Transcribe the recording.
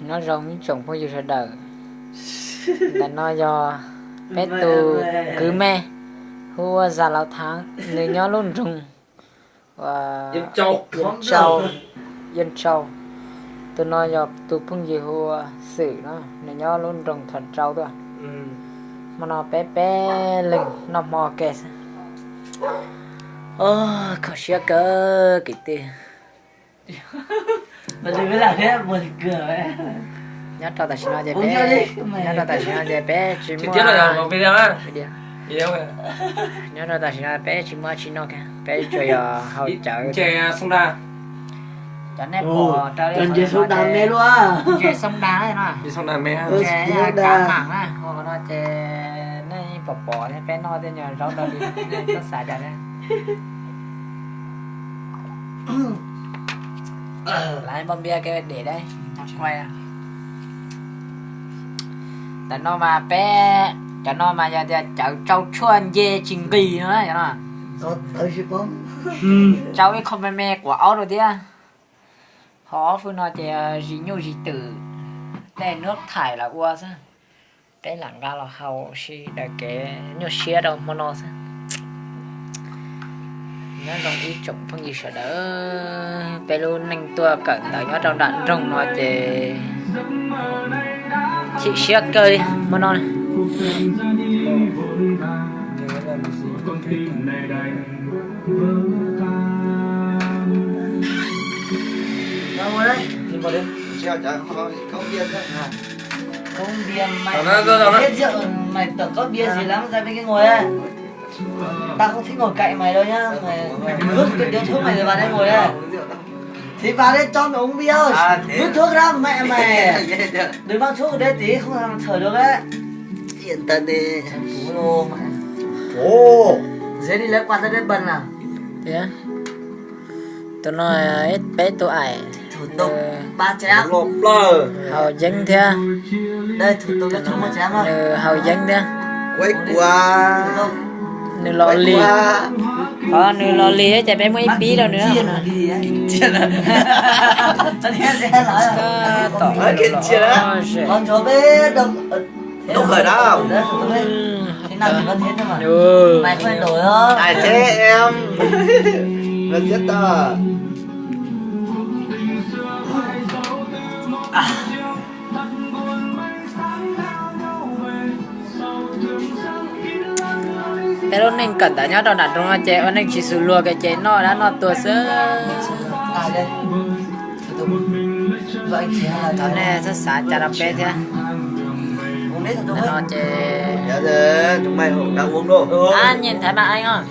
Nyob zoo ib tsoom phooj ywg sawv daws, ntawm no yog peb tus kwv me hu ua Zam Lauv Thaav, nws nyob lub nroog Yaj Tsau. Tus no yog tus phooj ywg hu ua Xwm no, nws nyob lub nroog Thaj Tsau tuaj. Hmo no peb peb leeg noj hmo ke xwb. Kho siab kawg kwv tij. Nyob rau tam sim no ces peb, nyob rau tam sim no ces peb tsis muaj, nyob rau tam sim no peb tsis muaj tsis noj, peb tsuas yog hau cawv. Cov nej pom rau ntses xoo das me luaj, ntses xoo das no, ntses kav mam na, ua no ces nej pom pom thiab, peb noj tej nyuag zaub rau li, nej txhob xav cas thiab. Lawv npau npias kev dem dab. Ntawm no mas peb, cov no mas yog tias cawv tsau tshuaj nce tsis nqis no na, cov no. Tsau ib qho me me quav aub rau thiab. Ho ob fwj no ces zis nyuj zis twm, tej nub thaim los ua xwb. Peb lam nqa los hau sib daws kev nyuaj siab rau hmo no xwb. Nyob zoo ib tsoom phooj ywg sawv daws, peb lub neej tuaj kawm ntawv nyob rau nram nroog no ces chim siab kawg li hmo no. Mày tao có bia gì lắm, ra bên kia ngồi á. Tao không thích ngồi cạnh mày đâu nhá. Mày vứt cái điếu thuốc mày rồi vào đây ngồi á. Thì vào đây cho mày uống bia. Vứt thuốc ra mẹ mày. Đừng mang thuốc ở đây tí không thằng thở được á. Yên tâm đi. Ủa, dễ đi lấy quạt ra đây bần nào. Tus no peb tus aim, nws haus yeeb thiab. Nws haus yeeb thiab. Nws los lig, qhov nws los lig ces peb muab ib pib rau nws. Tom Đúng rồi đó. Mày không thay đổi đó. Ai thế em? Nó giết tao. Peb lub neej kawm ntawv nyob rau nram nroog no ces ua neej tsis xws luag kiag ces noj dab noj tuag xwb. Thov nej txhob xav cas rau peb thiab. Ntawm no ces Ab nyiaj nthav mas ai os.